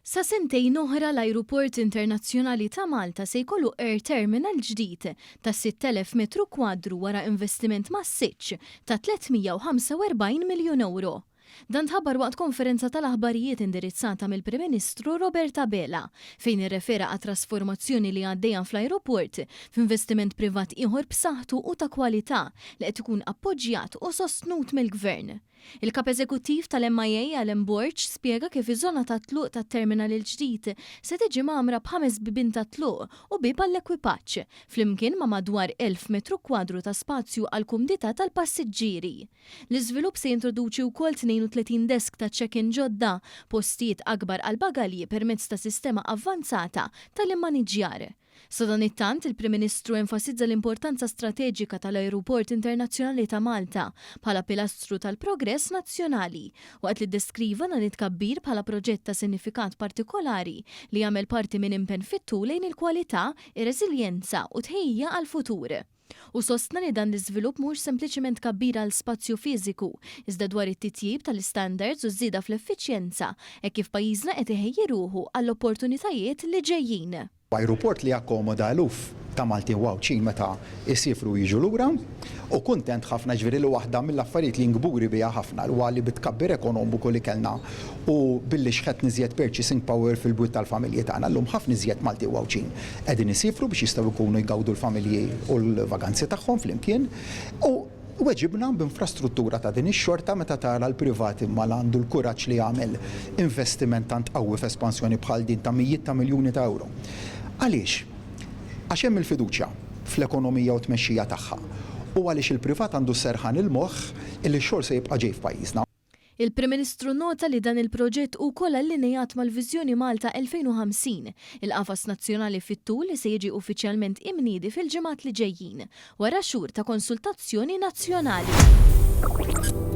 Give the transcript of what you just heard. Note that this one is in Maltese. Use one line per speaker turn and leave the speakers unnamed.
Sa sentejn oħra l-Ajruport Internazzjonali ta' Malta se jkollu air terminal ġdid ta' 6,000 metru kwadru wara investiment massiċċ ta' 345 miljun ewro. Dan tħabbar waqt konferenza tal-aħbarijiet indirizzata mill-Prim Ministru Robert Abela, fejn irrefera għat-trasformazzjoni li għaddejja fl-ajruport f'investiment privat ieħor b'saħħtu u ta' kwalità li qed ikun appoġġjat u sostnut mill-Gvern. Il-Kap Eżekuttiv tal-MIA Alan Borg spjega kif iż-żona tat-tluq tat-terminal il-ġdid se tiġi mgħammra b'ħames bibien tat-tluq u bieb għall-ekwipaġġ, flimkien ma' madwar 1,000 metru kwadru ta' spazju għall-kumdità tal-passiġġieri. L-iżvilupp se jintroduċi wkoll 32 desk ta' check-in ġodda, postijiet akbar għall-bagalji permezz ta' sistema avvanzata tal-immaniġġjar. Sadanittant, il-Prim Ministru enfasizza l-importanza strateġika tal-Ajruport Internazzjonali ta' Malta bħala pilastru tal-progress nazzjonali, waqt li ddeskriva dan it-tkabbir bħala proġett ta' sinifikat partikolari li jagħmel parti minn impenn fit-tul lejn il-kwalità, ir-reżiljenza u tħejjija għall-futur. Hu sostna li dan l-iżvilupp mhuwiex sempliċement tkabbir għal spazju fiżiku, iżda dwar it-titjib tal-istandards u ż-żieda fl-effiċjenza hekk kif pajjiżna qed iħejji ruħu għall-opportunitajiet li ġejjin.
Ajruport li jakkomoda eluf ta' Maltin u Għawdxin meta jsiefru u jiġu lura u kuntent ħafna jiġifieri li waħda mill-affarijiet li jien kburi biha ħafna huwa li bit-tkabbir ekonomiku li kellna u billi xħetna iżjed purchasing power fil-bwiet tal-familji tagħna llum ħafna iżjed Maltin u Għawdxin qegħdin isiefru biex jistgħu jkunu jgawdu l-familji u l-vaganzi tagħhom flimkien u weġibna b'infrastruttura ta' din ix-xorta meta tara l-privat imma la għandu l-kuraġġ li jagħmel investiment tant qawwi f'espansjoni bħal din ta' mijiet ta' miljuni ta' ewro. Għaliex? Għax hemm il-fiduċja fl-ekonomija u t-tmexxija tagħha u għaliex il-privat għandu s-serħan il-moħħ illi x-xogħol se jibqa' ġej f'pajjiżna.
Il-Prim Ministru nnota li dan il-proġett hu wkoll allineat mal-Viżjoni Malta 2050, il-qafas nazzjonali fit-tul li se jiġi uffiċjalment imniedi fil-ġimgħat li ġejjin, wara xhur ta' konsultazzjoni nazzjonali.